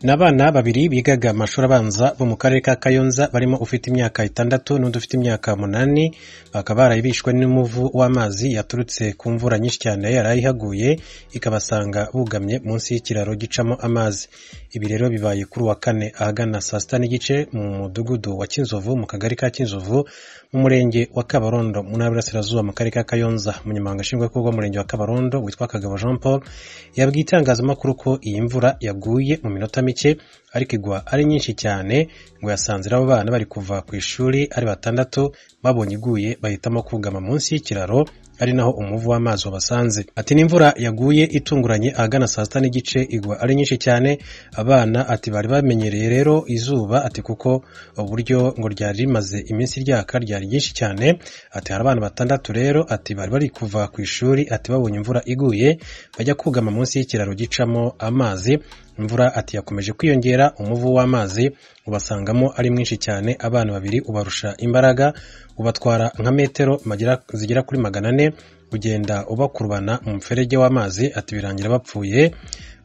Ni abana babiri bigaga amashuri abanza bo mu karere ka Kayonza, barimo ufite imyaka 6 n'undi ufite imyaka 8, bakaba barayibishwe n'umuvu w'amazi yaturutse ku mvura nyinshi cyane yari ihaguye, ikabasanga bugamye munsi y'ikiraro gicamo amazi. Ibi rero bibaye kuri uwa kane ahagana saa 6:30 mu mudugudu wa Kinzovu, mu kagari ka Kinzovu, mu murenge wa Kabarondo, mu ntara y'Iburasirazuba, mu karere ka Kayonza. Umunyamabanga nshingwabikorwa w'umurenge wa Kabarondo witwa Kagabo Jean Paul yabwiye itangazamakuru ko iyi mvura yaguye mu minota mike ariko igwa ari nyinshi cyane, ngo yasanze abo bana bari kuva ku ishuri ari 6, babonye iguye bahitamo kugama munsi y'ikiraro, ari naho umuvu w'amazi wabasanze. Ati n'imvura yaguye itunguranye ahagana saa 6:30, igwa ari nyinshi cyane. Abana ati bari bamenyereye rero izuba, ati kuko uburyo ngo ryari rimaze iminsi ryaka ryari ryinshi cyane. Ati hari abana 6 rero, ati bari bari kuva ku ishuri, ati babonye imvura iguye bajya kugama munsi y'ikiraro gicamo amazi. Imvura ati yakomeje kwiyongera, umuvu w'amazi ubasangamo ari mwinshi cyane, abana babiri ubarusha imbaraga, ubatwara nka metero zigera kuri 400, ugenda ubakurubana mu muferege w'amazi, ati birangira bapfuye.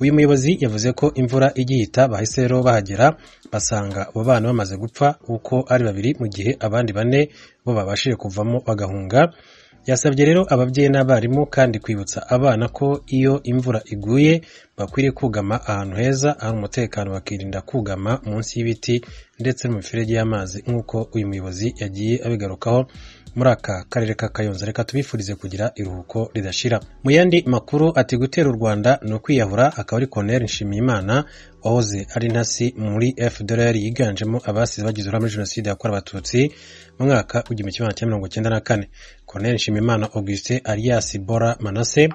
Uyu muyobozi yavuze ko imvura igihita bahise rero bahagera basanga abo bana bamaze gupfa uko ari babiri, mu gihe abandi 4 bo babashije kuvamo bagahunga. Yasabye rero ababyeyi n'abarimu kandi kwibutsa abana ko iyo imvura iguye bakwiriye kugama ahantu heza hari umutekano, bakirinda kugama munsi y'ibiti ndetse no mu miferege y'amazi, nk'uko uyu muyobozi yagiye abigarukaho muri aka karere ka Kayonza. Reka tubifurize kugira iruhuko ridashira. Mu yandi makuru ati gutera u Rwanda ni ukwiyahura, akaba ari Colonel Nshimiyimana wahoze ari intasi muri FDLR yiganjemo abasize bagize uruhare muri Jenoside yakorewe Abatutsi mu mwaka w'1994. Colonel Nshimiyimana Augustin alias Bora Manase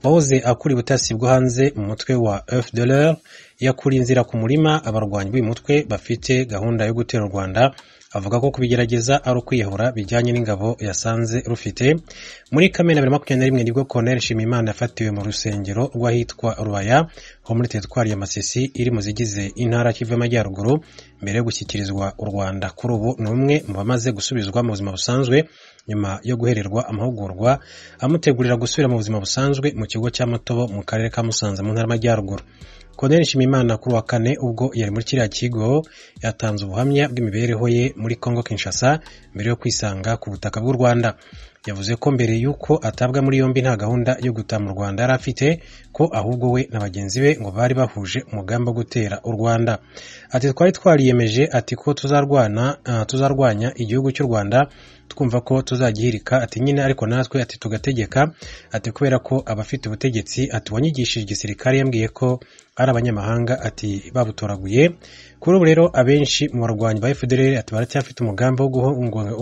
wahoze akuriye ubutasi bwo hanze mu mutwe wa FDLR, yakuriye inzira ku murima abarwanyi b'uyu mutwe bafite gahunda yo gutera u Rwanda, avuga ko kubigerageza ari ukwiyahura bijyanye n'ingabo yasanze rufite. Muri Kamena 2021 nibwo Colonel Nshimiyimana yafatiwe mu rusengero rw'ahitwa Rubaya ho muri teritwari ya Masisi iri mu zigize intara Kivu y'Amajyaruguru, mbere yo gushyikirizwa u Rwanda. Kuri ubu ni umwe mu bamaze gusubizwa mu buzima busanzwe nyuma yo guhererwa amahugurwa amutegurira gusubira mu buzima busanzwe mu kigo cya Mutobo mu karere ka Musanze mu ntara y'Amajyaruguru. Colonel Nshimiyimana kuri wa kane ubwo yari muri kiriya kigo yatanze ubuhamya bw'imibereho ye muri Congo Kinshasa mbere yo kwisanga ku butaka bw'u Rwanda. Yavuze ko mbere y'uko atabwa muri yombi nta gahunda yo gutaha mu Rwanda yari afite, ko ahubwo we na bagenzi be ngo bari bahuje umugambi wo gutera u Rwanda. Ati twari twariyemeje ati ko tuzarwanya igihugu cy'u Rwanda, twumva ko tuzagihirika, ati nyine ariko natwe ati tugategeka, ati kubera ko abafite ubutegetsi, ati wanyigishije igisirikare yambwiye ko ari abanyamahanga, ati babutoraguye. Kuri ubu rero abenshi mu barwanyi ba FDLR ati baracyafite umugambi wo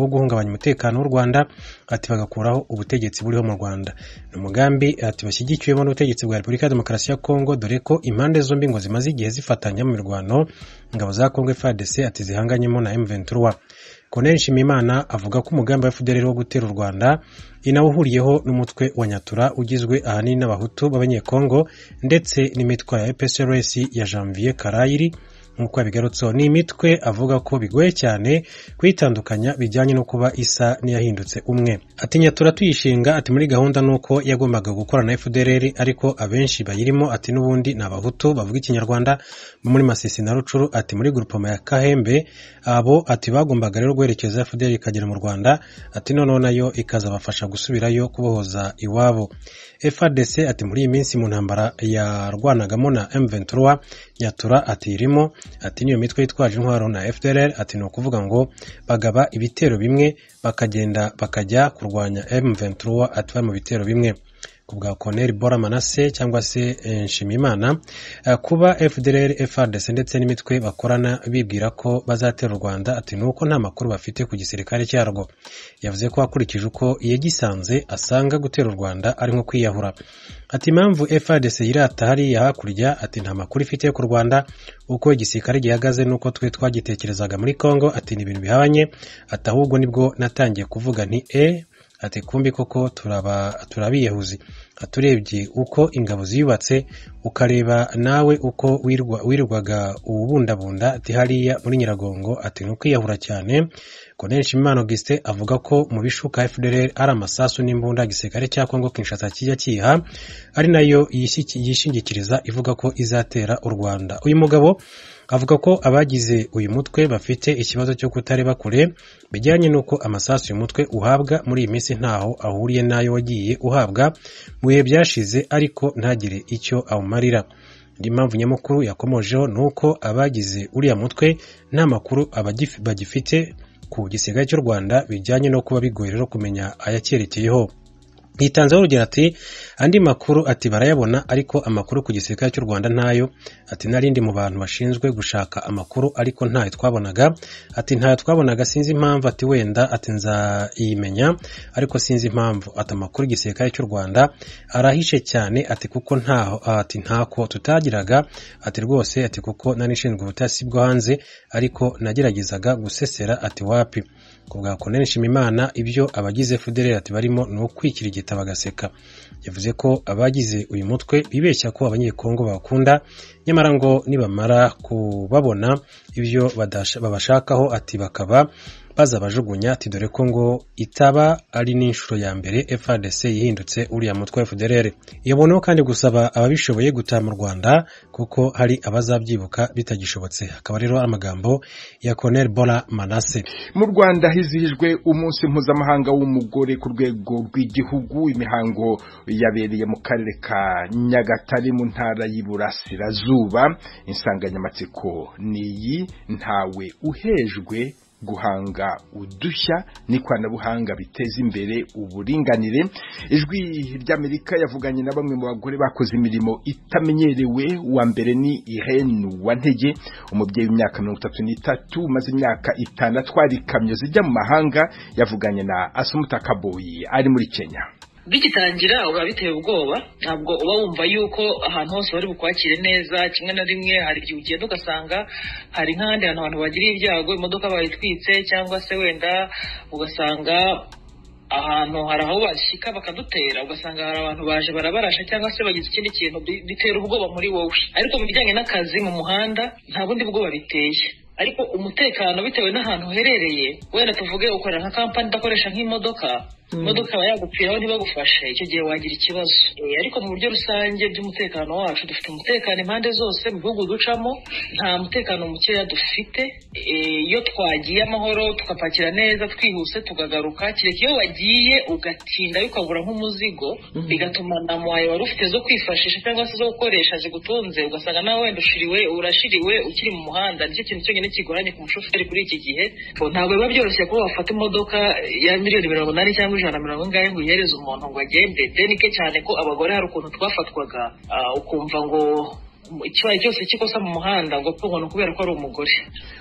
guhungabanya umutekano w'u Rwanda, ati bagakuraho ubutegetsi buriho mu Rwanda. Ni umugambi ati bashyigikiwemo n'ubutegetsi bwa Repubulika ya Demokarasi ya Kongo, dore ko impande zombi ngo zimaze igihe zifatanya mu mirwano ingabo za Kongo FARDC ati zihanganyemo na M23. Colonel Nshimiyimana avuga ko umugambi wa FDLR wo gutera u Rwanda inawuhuriyeho n'umutwe wa Nyatura ugizwe ahanini n'Abahutu b'Abanyekongo ndetse n'imitwe ya PSRS ya Janvier Karayiri, nk'uko yabigarutseho. Ni imitwe avuga ko bigoye cyane kuyitandukanya bijyanye no kuba isa n'iyahindutse umwe. Ati Nyatura tuyishinga ati muri gahunda nuko yagombaga gukora na FDLR, ariko abenshi bayirimo ati n'ubundi ni Abahutu bavuga Ikinyarwanda muri Masisi na Rucuru, ati muri groupement ya Kahembe, abo ati bagombaga rero guherekeza FDLR ikagera mu Rwanda, ati noneho nayo ikazabafasha gusubirayo kubohoza iwabo. FARDC ati muri iyi minsi mu ntambara yarwanagamo na M23, Nyatura ati irimo, ati niyo mitwe yitwaje intwaro na FDLR, ati ni ukuvuga ngo bagaba ibitero bimwe bakagenda bakajya kurwanya M23, ati bari mu bitero bimwe. Ku bwa Colonel Bora Manase cyangwa se Nshimiyimana, kuba FDLR, FARDC ndetse n'imitwe bakorana bibwira ko bazatera u Rwanda, ati nuko nta makuru bafite ku gisirikare cyarwo. Yavuze ko akurikije uko yagisanze asanga gutera u Rwanda ari nko kwiyahura. Ati impamvu FARDC yirata hariya hakurya, ati nta makuru ifite ku Rwanda uko igisirikare gihagaze nuko twe twagitekerezaga muri Congo, ati ni ibintu bihabanye, ati ahubwo nibwo natangiye kuvuga nti ati kumbi koko turabiyehuzi. Aturebye uko ingabo ziyubatse, ukareba nawe uko wirwaga ubundabunda ati hariya muri Nyiragongo, ati ni ukwiyahura cyane. Colonel Nshimiyimana Augustin avuga ko mu bishuka FDLR ari amasasu n'imbunda igisirikare cya Kongo Kinshasa kijya kiha, ari nayo yishingikiriza ivuga ko izatera u Rwanda. Uyu mugabo avuga ko abagize uyu mutwe bafite ikibazo cyo kutareba kure bijyanye n'uko amasasu uyu mutwe uhabwa muri iyi minsi ntaho ahuriye n'ayo wagiye uhabwa mu bihe byashize, ariko ntagire icyo awumarira. Indi mpamvu nyamukuru yakomojeho ni uko abagize uriya mutwe nta makuru bagifite ku gisirikare cy'u Rwanda bijyanye no kuba bigoye rero kumenya ayacyerekeyeho. Yitanzeho urugero ati andi makuru ati barayabona ariko amakuru ku gisirikare cy'u Rwanda ntayo, ati narindi mu bantu bashinzwe gushaka amakuru ariko ntayo twabonaga, ati ntayo twabonaga sinzi impamvu, ati wenda ati nzayimenya ariko sinzi impamvu, ati amakuru igisirikare cy'u Rwanda arahishe cyane, ati kuko ntaho, ati ntako tutagiraga, ati rwose, ati kuko nari nshinzwe ubutasi bwo hanze ariko nageragezaga gusesera, ati wapi. Ku bwa Colonel Nshimiyimana ibyo abagize FDLR ati barimo ni ukwikirigita bagaseka. Yavuze ko abagize uyu mutwe bibeshya ko abanyekongo bakunda, nyamara ngo nibamara kubabona ibyo babashakaho ati bakaba bazabajugunya, ati dore ko ngo itaba ari n'inshuro ya mbere FARDC yihindutse uriya mutwe wa FDLR. Yaboneyeho kandi gusaba ababishoboye gutaha mu Rwanda kuko hari abazabyibuka bitagishobotse. Akaba rero amagambo ya Colonel Bola Manase. Mu Rwanda hizihijwe umunsi mpuzamahanga w'umugore ku rwego rw'igihugu. Imihango yabereye mu karere ka Nyagatare mu ntara y'Iburasirazuba. Insanganyamatsiko ni iyi: ntawe uhejwe guhanga udushya n'ikoranabuhanga biteza imbere uburinganire. Ijwi ry'Amerika yavuganye na bamwe mu bagore bakoze imirimo itamenyerewe. Uwa mbere ni Irene Uwantege, umubyeyi w'imyaka 33 umaze imyaka 6 atwara ikamyo zijya mu mahanga. Yavuganye na Asumuta Kaboyi ari muri Kenya. Bigitangira uba biteye ubwoba, ntabwo uba wumva yuko ahantu hose bari bukwakire neza. Kimwe na rimwe hari igihe ugenda ugasanga hari nk'ahandi hantu abantu bagiriye ibyago, imodoka bayitwitse, cyangwa se wenda ugasanga ahantu hari aho bashyika bakadutera, ugasanga hari abantu baje barabarasha cyangwa se bagize ikindi kintu, bitera ubwoba muri wowe. Ariko mu bijyanye n'akazi mu muhanda nta bundi bwoba biteye. Ariko umutekano bitewe n'ahantu uherereye, wenda tuvuge ukorera nka kampani idakoresha nk'imodoka, imodoka aba yagupfiraho ntibagufashe, icyo gihe wagira ikibazo. Ariko mu buryo rusange by'umutekano wacu dufite umutekano impande zose mu bihugu ducamo, nta mutekano mukeya dufite. Iyo twagiye amahoro tukapakira neza twihuse tukagaruka, kereka iyo wagiye ugatinda ukabura nk'umuzigo, bigatuma na mwaye wari ufite zo kwifashisha cyangwa se zo gukoresha zigutunze, ugasanga nawe wenda urashiriwe ukiri mu muhanda. Nicyo kintu cyonyine kigoranye ku mushoferi kuri iki gihe. Ntabwo biba byoroshye kuba wafata imodoka ya miliyoni 80 cyangwa 140 ngo uyihereze umuntu ngo agende. Denike cyane ko abagore hari ukuntu twafatwaga, ukumva ngo ikibaye cyose kikosa mu muhanda ngo ni ukubera ko ari umugore.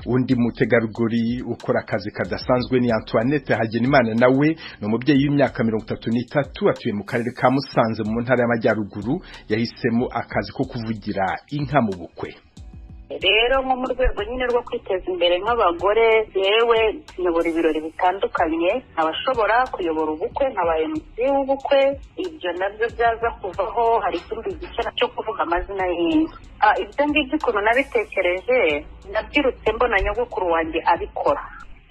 Undi mutegarugori ukora akazi kadasanzwe ni Antoinette Hagenimana, nawe ni umubyeyi w'imyaka 33 atuye mu karere ka Musanze mu ntara y'Amajyaruguru. Yahisemo akazi ko kuvugira inka mu bukwe. Rero nko mu rwego nyine rwo kwiteza imbere nk'abagore, yewe nyobora ibirori bitandukanye, nkabashobora kuyobora ubukwe, nkaba MC w'ubukwe. Ibyo nabyo byaza kuvaho hari ikindi gice cyo kuvuga amazina y'inka. Ibyo ngibyo ukuntu nabitekereje, nabyirutse mbona nyogokuru wanjye abikora.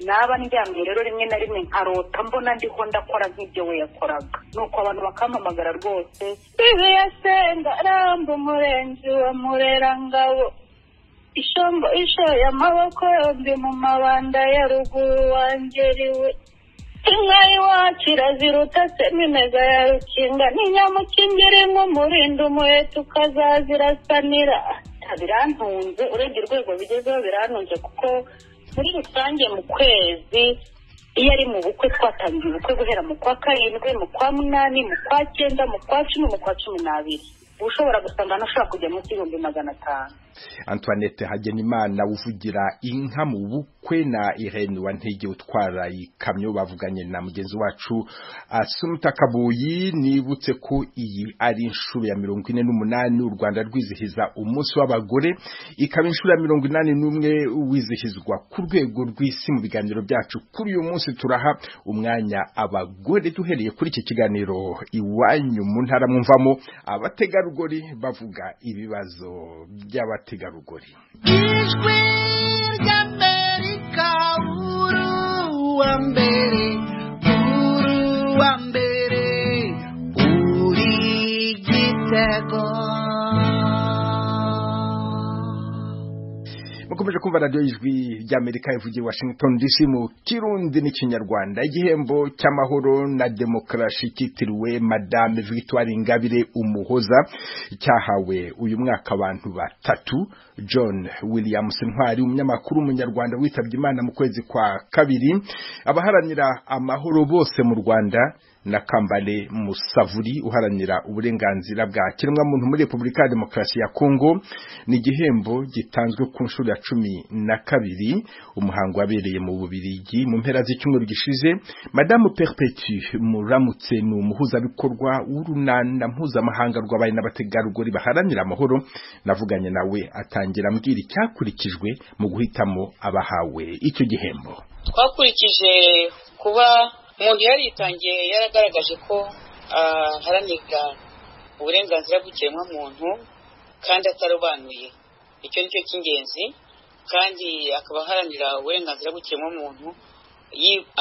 Naba ndyamye rero rimwe na rimwe nkarota mbona ndiho ndakora nk'ibyo we yakoraga, nuko abantu bakampamagara rwose. Bibi yasenga aramba umurenzi wa Murerangabo, ishombo ishoye amaboko yombi mu mabanda ya ruguru wangeriwe, inka y'iwacu iraziruta se n'imeza ya rukinga, n'inyamukingiri nk'umurinda umuheto ukazazirasanira. Birantunze urebye urwego bigezeho, birantunze kuko muri rusange mu kwezi iyo ari mu bukwe twatangiye ubukwe guhera mu kwa 7, mu kwa 8, mu kwa 9, mu kwa 10, mu kwa 12. Ushobora gusanga nashobora kujya munsi y'ibihumbi 500. Antoinette Hagenimana uvugira inka mu bukwe na Irene Uwantege utwara ikamyo bavuganye na mugenzi wacu Asumuta Kaboyi. Nibutse ko iyi ari inshuro ya 48 u Rwanda rwizihiza umunsi w'abagore, ikaba inshuro ya 81 wizihizwa ku rwego rw'isi. Mu biganiro byacu kuri uyu munsi turaha umwanya abagore, duhereye kuri iki kiganiro iwanyu mu ntara mwumvamo abategarugori bavuga ibibazo by'abategarugori. Ijwi ry'Amerika, uwa mbere, uri uwa mbere, uri igitego. Mukomeje kumva radiyo y'Ijwi ry'Amerika ivugiye Washington DC mu Kirundi n'Ikinyarwanda. Igihembo cy'amahoro na demokarasi cyitiriwe Madame Victoire Ingabire Umuhoza cyahawe uyu mwaka abantu batatu: John Williams Ntwari, umunyamakuru w'umunyarwanda witabye Imana mu kwezi kwa kabiri, abaharanira amahoro bose mu Rwanda, na Kambale Musavuri uharanira uburenganzira bwa kiremwamuntu muri Repubulika ya Demokarasi ya Kongo. Ni igihembo gitanzwe ku nshuro ya 12. Umuhango wabereye mu Bubiligi mu mpera z'icyumweru gishize. Madamu Perpetue Muramutse ni umuhuzabikorwa w'urunana mpuzamahanga rw'abari n'abategarugori baharanira amahoro. Navuganye nawe atangira ambwira icyakurikijwe mu guhitamo abahawe icyo gihembo. Twakurikije kuba umuntu yaritangiye, yaragaragaje ko aharanira uburenganzira bw'ikiremwamuntu kandi atarobanuye, icyo ni cyo cy'ingenzi, kandi akaba aharanira uburenganzira bw'ikiremwamuntu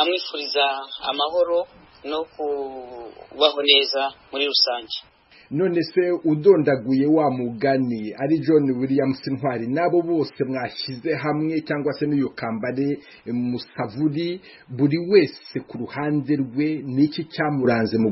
amwifuriza amahoro no kubaho neza muri rusange. None se udondaguye wa mugani ari John Williams Ntwari nabo bose mwashyize hamwe, cyangwa se n'uyu Kambale Musavuri, buri wese ku ruhande rwe, niki cyamuranze mu